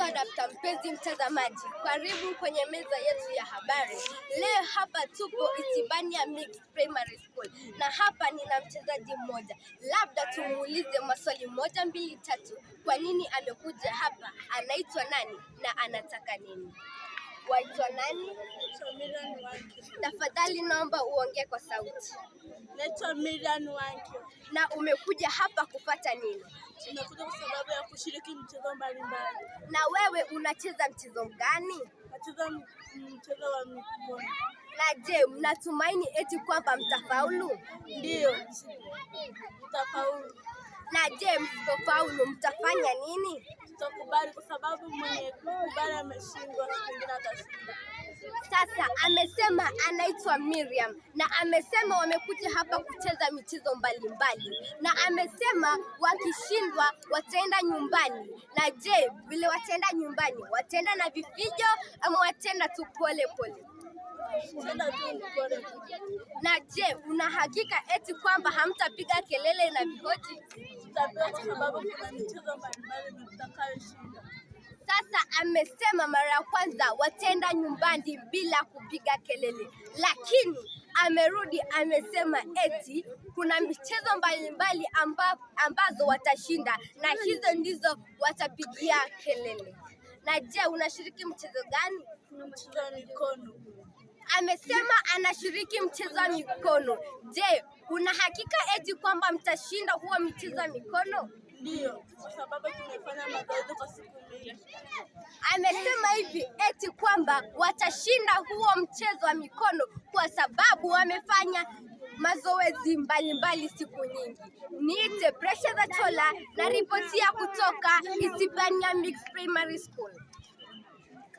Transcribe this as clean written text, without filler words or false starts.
Swadakta mpenzi mtazamaji, karibu kwenye meza yetu ya habari. Leo hapa tupo Isibania Mixed Primary School na hapa nina mchezaji mmoja, labda tumuulize maswali moja mbili tatu, kwa nini amekuja hapa, anaitwa nani na anataka nini? Waitwa nani? Naitwa Miriam Wankio. Tafadhali naomba uongee kwa sauti. Naitwa Miriam Wankio. Na umekuja hapa kupata nini? Tumekuja kwa sababu ya kushiriki mchezo mbalimbali. Na wewe unacheza mchezo gani? Nacheza mchezo wa mikono. Na je, mnatumaini eti kwamba mtafaulu? Ndiyo, tutafaulu. Na je, msipofaulu mtafanya nini? Tutakubali kwa sababu mwenye kukubali ameshindwa, siku ingine atashinda. Sasa amesema anaitwa Miriam na amesema wamekuja hapa kucheza michezo mbalimbali, na amesema wakishindwa wataenda nyumbani. Na je, vile wataenda nyumbani, wataenda na vifijo ama wataenda tu pole pole? Tenda tu pole. Na je, una hakika eti kwamba hamtapiga kelele na vihoji? Tutapewa kwa sababu kuna michezo mbalimbali na tutakayoshinda. Sasa amesema mara ya kwanza wataenda nyumbani bila kupiga kelele, lakini amerudi amesema eti kuna michezo mbalimbali ambazo watashinda na hizo ndizo watapigia kelele. Na je, unashiriki mchezo gani? Mchezo wa mikono. Amesema anashiriki mchezo wa mikono. Je, una hakika eti kwamba mtashinda huo mchezo wa mikono? Ndiyo, kwa sababu tumefanya mazoezi kwa siku mingi. Amesema hivi eti kwamba watashinda huo mchezo wa mikono kwa sababu wamefanya mazoezi mbalimbali siku nyingi. Niite Precious Achola na ripotia kutoka Isibania Mixed Primary School.